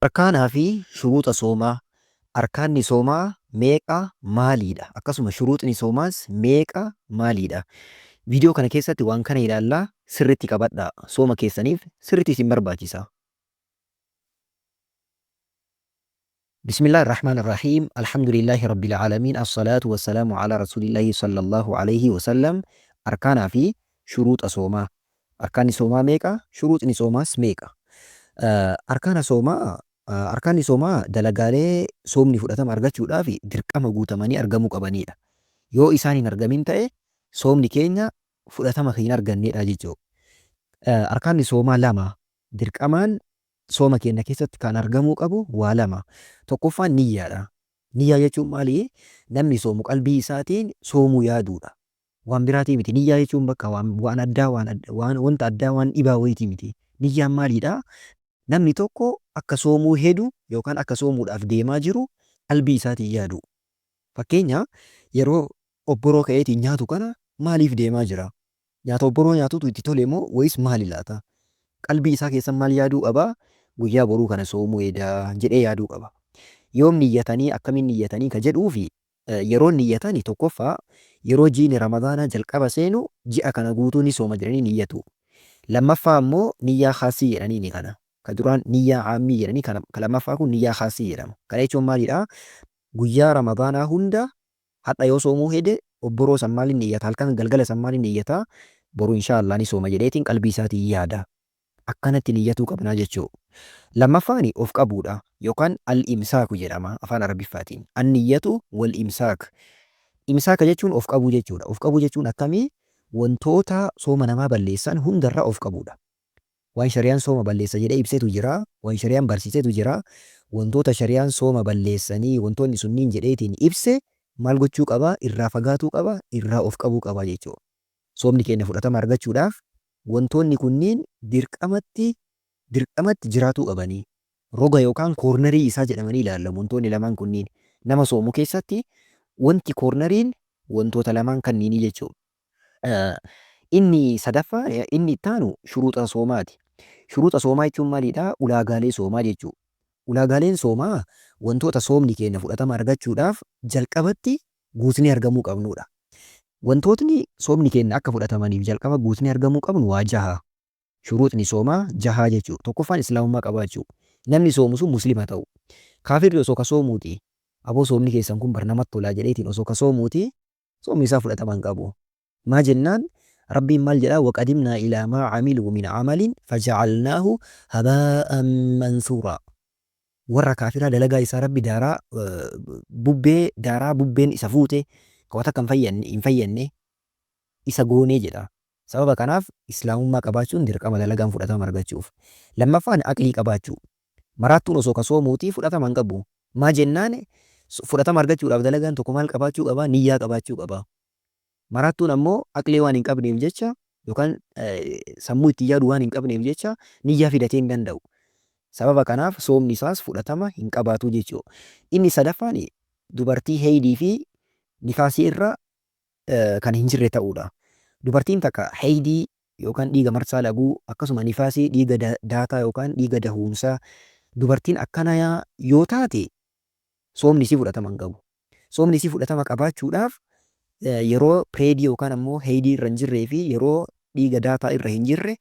Arkaanaa fi shuruuxa soomaa. Arkaanni soomaa meeqa maaliidha? Akkasuma shuruuxni soomaas meeqa maaliidha? Viidiyoo kana keessatti waan kana ilaallaa sirriitti qabadhaa. Sooma keessaniif sirriitti isin barbaachisa. Bismillaahi Rahmaani Rahiim. Alhamdulillaahi Rabbil Aalamiin. Assalaatu wassalaamu alaa Rasuulillaahi sallallahu alayhi wasallam. Arkaanaa fi shuruuxa soomaa. Arkaanni soomaa meeqa? Shuruuxni soomaas meeqa? Arkaana soomaa Arkaanni soomaa dalagaalee soomni fudhatama argachuudhaaf dirqama guutamanii argamuu qabaniidha. Yoo isaan hin argamin ta'e soomni keenya fudhatama kan hin arganneedha jechuudha. Arkaanni soomaa lama. Dirqamaan sooma keenya keessatti kan argamuu qabu waa lama. Tokkoffaan niyyaadha. Niyyaa jechuun maali? Namni soomu qalbii isaatiin soomuu yaaduudha. Waan biraatii miti. Niyyaa jechuun bakka waan, waan addaa, waan, waan, wanta addaa, waan dhibaa wayiitii miti. Niyyaan maaliidha? Namni tokko akka soomuu hedu yookaan akka soomuudhaaf deemaa jiru qalbii isaatiin yaaduu. Fakkeenya yeroo obboroo ka'eetiin nyaatu kana maaliif deemaa jira? Nyaata obboroo nyaatutu itti tole moo wayis maali laata? Qalbii isaa keessa maal yaaduu qaba? Guyyaa boruu kana soomuu eda jedhee yaaduu qaba. Yoom niyyatanii akkamiin niyyatanii ka jedhuufi yeroon niyyatani tokkoffaa yeroo jiini Ramadaanaa jalqaba seenu ji'a kana guutuu ni sooma jedhanii niyyatu. Lammaffaa ammoo niyyaa khaassii jedhaniini kana. Ka duraan niyyaa aammii jedhanii kana ka lammaffaa kun niyyaa khaassii jedhama. Kana jechuun maalidha? Guyyaa Ramadaanaa hunda hadha yoo soomuu hede obboroo san maalin niyyata halkan galgala san maalin niyyata boru inshaa Allah ni sooma jedheetiin qalbii isaatiin yaada. Akkanatti niyyatuu qabnaa jechuu. Lammaffaani of qabuudha yookaan al-imsaaku jedhama afaan Arabiffaatiin. An-niyyatu wal-imsaak. Imsaaka jechuun of qabuu jechuudha. Of qabuu jechuun akkamii? Wantoota sooma namaa balleessan hundarraa of qabuudha. Waan shari'aan sooma balleessa jedhee ibsetu jira, waan shari'aan barsiisetu jira. Wantoota shari'aan sooma balleessanii wantoonni sunniin jedheetiin ibse maal gochuu qaba? Irraa fagaatuu qaba, irraa of qabuu qaba jechuudha. Soomni keenya fudhatama argachuudhaaf wantoonni kunniin dirqamatti dirqamatti jiraatuu qabanii. Roga yookaan koornarii isaa jedhamanii ilaallamu wantoonni lamaan kunniin. Nama soomu keessatti wanti koornariin wantoota lamaan kanniinii jechuudha. Inni sadaffaa inni itti aanu shuruuxa soomaati. Shuruuxa soomaa jechuun maalidha? Ulaagaalee soomaa jechuudha. Ulaagaaleen soomaa wantoota soomni keenya fudhatama argachuudhaaf jalqabatti guutnee argamuu qabnuudha. Wantootni soomni keenya akka fudhatamaniif jalqaba guutnee argamuu qabnu waa jaha. Shuruuxni soomaa jahaa jechuu. Tokkoffaan Islaamummaa qabaachuu. Namni soomu sun Muslima ta'uu. Kaafirri osoo ka soomuuti aboo soomni keessan kun bar namatti tolaa jedheetiin osoo ka soomuuti soomni isaa fudhatama hin qabu. Maa jennaan Rabbiin maal jedhaa waqadimnaa ilaa maa camiluu min camalin fajacalnaahu habaa'an mansuuraa. Warra kaafiraa dalagaa isaa Rabbi daaraa bubbee daaraa bubbeen isa fuute ka waa takka hin fayyanne isa goonee jedha. Sababa kanaaf Islaamummaa qabaachuun dirqama dalagaan fudhatama argachuuf. Lammaffaan aqlii qabaachuu. Maraattuun osoo ka soomuutii fudhatama hin qabu. Maa jennaan fudhatama argachuudhaaf dalagaan tokko maal qabaachuu qaba? Niyyaa qabaachuu qaba. Maraattuun ammoo aqlii waan hin qabneef jecha yookaan sammuu ittiin yaadu waan hin qabneef jecha niyyaa fidatee hin danda'u. Sababa kanaaf soomni isaas fudhatama hin qabaatu jechuudha. Inni sadaffaan dubartii heeydii fi nifaasii irra kan hin jirre ta'uudha. Dubartiin takka heeydii yookaan dhiiga marsaa laguu akkasuma nifaasii dhiiga daataa yookaan dhiiga dahuumsaa dubartiin akkanaa yoo taate soomni isii fudhatama hin qabu. Soomni isii fudhatama qabaachuudhaaf yeroo pireedii yookaan ammoo heeydii irra hin jirree fi yeroo dhiiga daataa irra hin jirre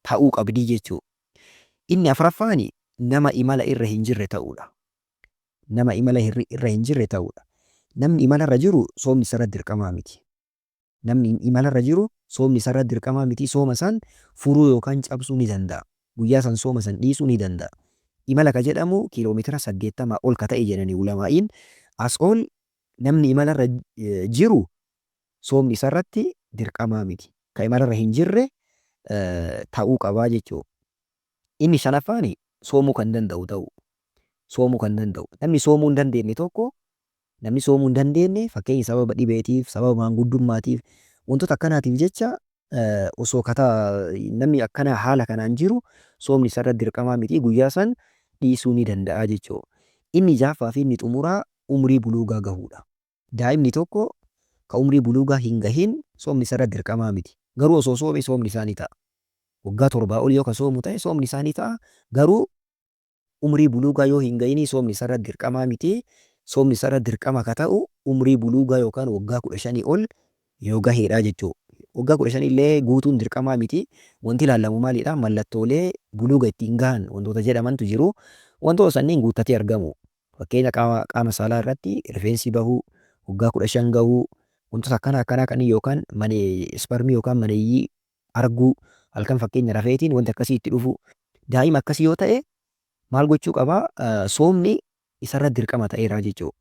ta'uu qabdii jechuudha. Inni afraffaan nama imala irra hin jirre ta'uudha. Nama imala irra hin jirre ta'uudha. Namni imala irra jiru soomni isarratti dirqamaa miti. Namni imalarra jiru soomni isarra dirqamaa miti sooma san furuu yookaan cabsuu ni danda'a. Guyyaa san sooma san dhiisuu ni danda'a. Imala ka jedhamu kiiloomeetira 80 ol ka ta'e jedhani ulamaa'iin. As ol namni imalarra jiru soomni isarratti dirqamaa miti. Ka imalarra hin jirre ta'uu qabaa jechuudha. Inni shanaffaan soomuu kan danda'u ta'uu. Soomuu kan danda'u. Namni soomuu hin dandeenne tokko Namni soomuu hin dandeenne fakkeenya sababa dhibeetiif, sababa maanguddummaatiif, wantoota akkanaatiif jecha osoo kata namni akkana haala kanaan jiru soomni isarra dirqamaa miti guyyaa san dhiisuu ni danda'a jechuudha. Inni jahaffaa fi inni xumuraa umrii buluugaa gahuudha. Daa'imni tokko ka umrii buluugaa hin gahin soomni isarra dirqamaa miti. Garuu osoo soome soomni isaa ni ta'a. Waggaa torbaa ol yoo ka soomu ta'e soomni isaa ni ta'a. Garuu Umrii buluugaa yoo hin ga'inii soomni isarra dirqamaa miti. Soomni isarra dirqama ka ta'u umrii buluugaa yookaan waggaa 15 ol yoo gaheedha jechuudha. Waggaa 15 illee guutuun dirqamaa miti. Wanti ilaallamu maalidha? Mallattoolee buluuga ittiin gahan wantoota jedhamantu jiru. Wantoota sanniin guuttatee argamu. Fakkeenya qaama qaama saalaa irratti rifeensi bahuu, waggaa 15 gahuu, wantoota akkana akkanaa kanneen yookaan isparmii yookaan maneeyyii arguu, halkan fakkeenya rafeetiin wanti akkasii itti dhufuu. Daa'ima akkasii yoo ta'e maal gochuu qaba? Soomni isarra dirqama ta'eera jechuudha.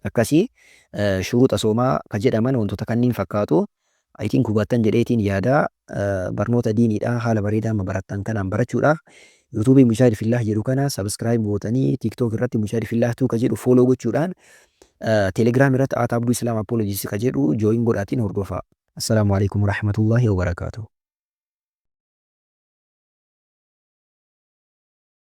Akkasii shuruuxa soomaa ka jedhaman wantoota kanniin fakkaatu. I think hubattan jedheetiin yaada. Barnoota diiniidha haala bareedaa amma barattan kanaan barachuudhaaf YouTube Mujaahid Fillaah jedhu kana subscribe gootanii, TikTok irratti Mujaahid Fillaah 2 ka jedhu follow gochuudhaan, Telegram irratti @AbduIslamApologist ka jedhu join godhaatiin hordofaa. Assalaamu alaikum warahmatullahi wabarakaatuh.